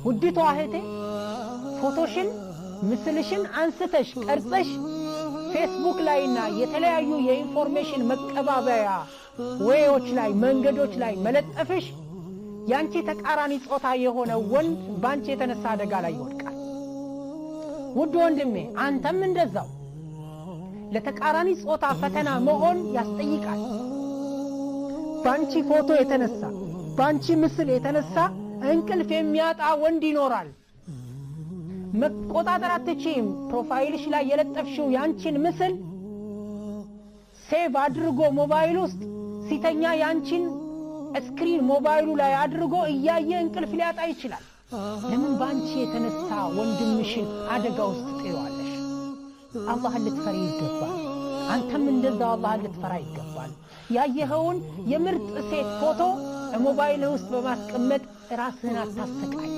ውዲቷ እህቴ፣ ፎቶሽን ምስልሽን አንስተሽ ቀርጸሽ ፌስቡክ ላይና የተለያዩ የ information መቀባበያ ወዎች ላይ፣ መንገዶች ላይ መለጠፍሽ ያንቺ ተቃራኒ ጾታ የሆነ ወንድ ባንቺ የተነሳ አደጋ ላይ ይወድቃል። ውድ ወንድሜ፣ አንተም እንደዛው ለተቃራኒ ጾታ ፈተና መሆን ያስጠይቃል። ባንቺ ፎቶ የተነሳ፣ ባንቺ ምስል የተነሳ እንቅልፍ የሚያጣ ወንድ ይኖራል። መቆጣጠር አትችይም። Profile ሽ ላይ የለጠፍሽው ያንቺን ምስል save አድርጎ ሞባይል ውስጥ ሲተኛ ያንቺን screen ሞባይሉ ላይ አድርጎ እያየ እንቅልፍ ሊያጣ ይችላል። ለምን በአንቺ የተነሳ ወንድምሽን አደጋ ውስጥ ጥይዋለሽ? አላህን ልትፈሪ ይገባል። አንተም እንደዛው አላህን ልትፈራ ይገባል። ያየኸውን የምርጥ ሴት ፎቶ ሞባይልህ ውስጥ በማስቀመጥ ራስህን አታሰቃይ።